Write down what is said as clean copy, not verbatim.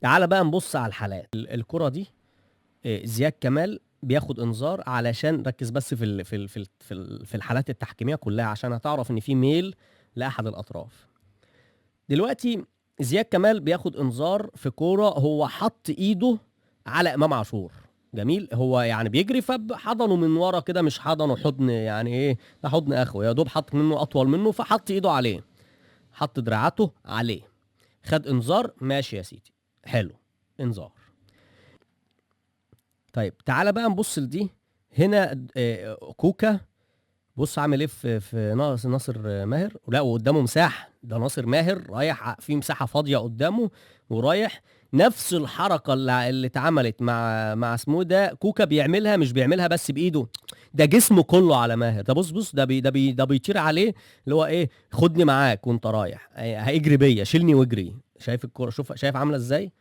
تعال بقى نبص على الحالات. الكرة دي زياد كمال بياخد انذار، علشان ركز بس في ال في ال في ال في, ال في الحالات التحكيميه كلها عشان هتعرف ان في ميل لاحد الاطراف. دلوقتي زياد كمال بياخد انذار في كورة هو حط ايده على امام عاشور. جميل، هو يعني بيجري فحضنه من ورا كده، مش حضنه حضن يعني ايه، ده حضن اخوه، يا دوب حط منه اطول منه فحط ايده عليه، حط دراعاته عليه، خد انذار. ماشي يا سيدي، حلو، انذار. طيب تعالى بقى نبص لدي هنا. كوكا بص عامل ايه في ناصر ماهر، لا وقدامه مساحة، ده ناصر ماهر رايح في مساحة فاضية قدامه ورايح نفس الحركة اللي اتعملت مع اسمه ده كوكا بيعملها، مش بيعملها بس بايده، ده جسمه كله على ماهر. ده بص بص ده بي ده بي ده بيطير عليه، اللي هو ايه، خدني معاك وانت رايح، هيجري بيا، شيلني واجري. شايف الكورة؟ شوف، شايف عامله ازاي؟